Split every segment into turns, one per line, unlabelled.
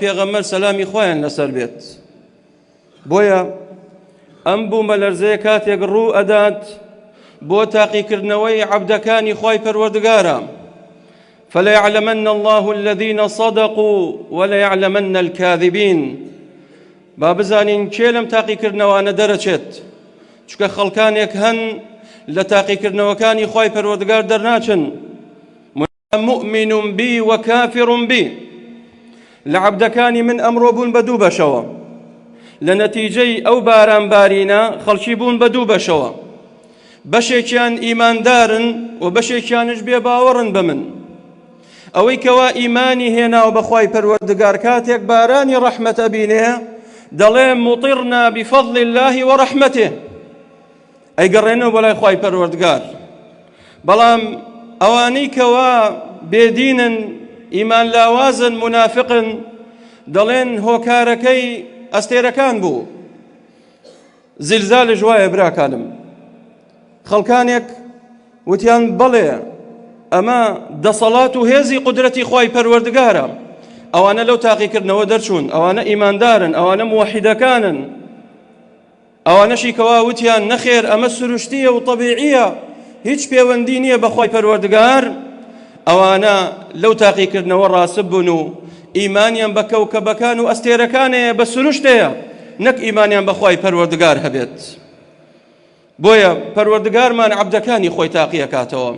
پێغەمبەر سەلامی خوایان لەسەر بێت. بۆیە ئەم بوومەلەرزەیە کاتێک ڕوو ئەدات بۆ تاقیکردنەوەی عەبدەکانی خوای پەروەردگارە فليعلمن الله الذين صدقوا وليعلمن الكاذبين با بزانین کێ لەم تاقیکردنەوانە دەرەچێت چونکە خەڵکانێک هەن لە تاقیکردنەوەکانی خوای پەروەردگار دەرناچن مؤمن بی و کافر بی لە عەبدەکانی من ئەمڕۆ بوون بە دوو بەشەوە لە نەتیجەی ئەو باران بارینە خەڵکی بوون بە دوو بەشەوە بەشێکیان ئیماندارن و بەشێکیانش بێ باوەڕن بە من ئەوەی کەوا ئیمانی هێناوە بەخوای پەروەردگار کاتێک بارانی ڕەحمەت ئەبینێ دەڵێ مطرنا بفضل الله ورحمته ئەیگەڕێنەوە بۆ لای خوای پەروەردگار بەڵام ئەوانەی کەوا بێدینن ئیمان لاوازن منافقن دەڵێن هۆکارەکەی ئەستێرەکان بوو زلزالش وایە براکانم خەڵکانێک وتیان بەڵێ ئەمە دەسەڵات و هێزی قودرەتی خوای پەروەردگارە ئەوانە لەو تاقیکردنەوە دەرچوون ئەوانە ئیماندارن ئەوانە موحیدەکانن ئەوانەشی کەوا وتیان نەخێر ئەمە سروشتیە و تەبیعیە هیچ پێوەندی نییە بە خوای پەروەردگار ئەوانە لەو تاقیکردنەوە ڕاسب بوون و ئیمانیان بە کەوکەبەکان و ئەستێرەکانەیە بە سروشتەیە نەک ئیمانیان بە خوای پەروەردگار هەبێت بۆیە پەروەردگارمان عەبدەکانی خۆی تاقیەکاتەوە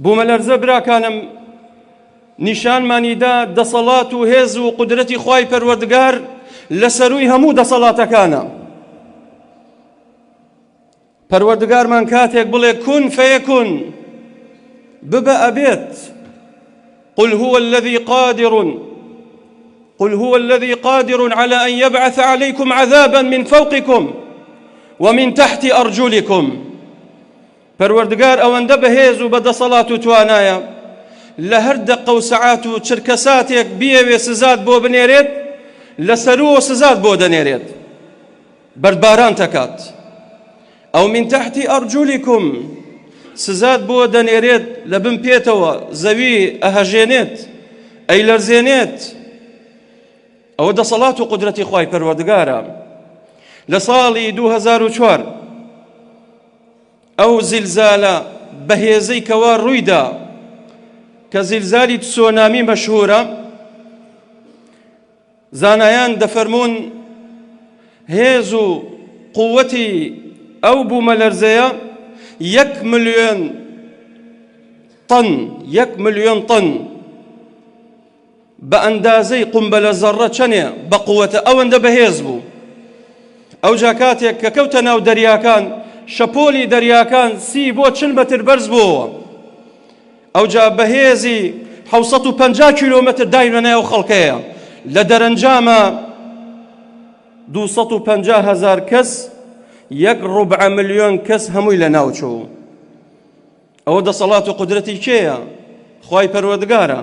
بومەلەرزە براکانم نیشانمانی دا دەسەڵات و هێز و قودرەتی خوای پەروەردگار لە سەرووی هەموو دەسەڵاتەکانە پەروەردگارمان کاتێک بڵێ کون فەیەکون ببە ئەبێت قل هو الذي قادر قل هو الذي قادر على أن يبعث عليكم عذابا من فوقكم ومن تحت أرجلكم پەروەردگار ئەوەندە بەهێز و بەدەسەڵات و توانایە لە هەر دەقە و سەعات و چرکەساتێک بیەوێ سزات بۆ بنێرێت لە سەرووەوە سزات بۆ دەنێرێت بەردبارانتەکات ئەو من تحتی ئەرجولیکم سزات بۆ دەنێرێت لە بن پێتەوە زەوی ئەهەژێنێت ئەیلەرزێنێت ئەوە دەسەڵات و قودرەتی خوای پەروەردگارە لە ساڵی 2004 ئەو زیلزالە بەهێزەی کەوا ڕوویدا کە زیلزالی تسۆنامی مەشهورە زانایان دەفەرموون هێز و قووەتی ئەو بوومەلەرزەیە یەک ملیۆن تەن یەک ملیۆن تەن بە ئەندازەی قومبەلە زەڕە چەنێ بە قوەتە ئەوەندە بەهێز بوو ئەوجا کاتێک کە کەوتە ناو دەریاکان شەپۆلی دەریاکان سی بۆ چل مەتر بەرز بووەوە ئەوجا بەهێزی 750 کیلۆمەتر داینە ناو خەڵکەیە لە دەرەنجامە 250 هزار کەس یەک ڕوبع ملیۆن کەس هەمووی لە ناوچوو ئەوە دەسەڵات و قودرەتی کێیە؟ خوای پەروەردگارە.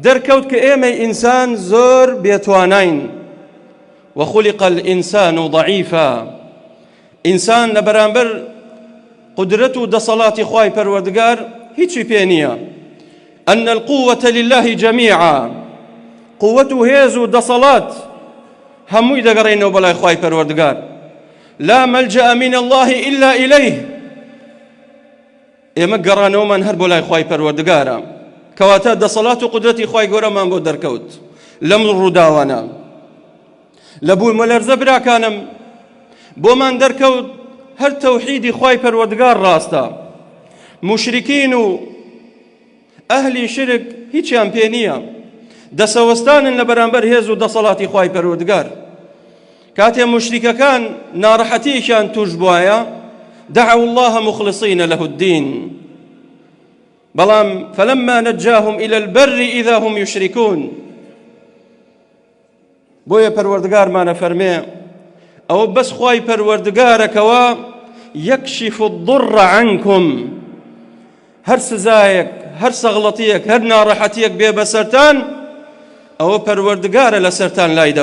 دەرکەوت کە ئێمەی ئینسان زۆر بێتواناین. وخلق الإنسان ضعیفا ئینسان لە بەرامبەر قودرەت و دەسەڵاتی خوای پەروەردگار هیچی پێ نییە. أن القوة لله جميعا قوت و هێز و دەسەڵات هەمووی دەگەڕێنەوە بەلای خوای پەروەردگار لا ملجأ من الله إلا إليه ئێمە گەڕانەوەمان هەر بۆ لای خوای پەروەردگارە کەواتە دەسەڵات و قودرەتی خوای گەورەمان بۆ دەرکەوت لەم ڕووداوانە لە بوومەلەرزە براکانم بۆمان دەرکەوت هەر تەوحیدی خوای پەروەردگار ڕاستە موشریکین و ئەهلی شرک هیچیان پێ نییە دەسەوەستانن لە بەرامبەر هێز و دەسەڵاتی خوای پەروەردگار کاتێ موشریکەکان ناڕەحەتیەکیان توش بوایە دعوا الله مخلصین له الدین بەڵام فلما نجاهم إلى البر إذا هم يشركون بۆیە پەروەردگارمان ئەفەرمێ ئەوە بەس خوای پەروەردگارە کەوا یەکشف الضر عنکم هەر سزایەک هەر سەغڵەتیەک هەر ناڕەحەتیەک بێ بەسەرتان ئەوە پەروەردگارە لەسەرتان لای دەبات.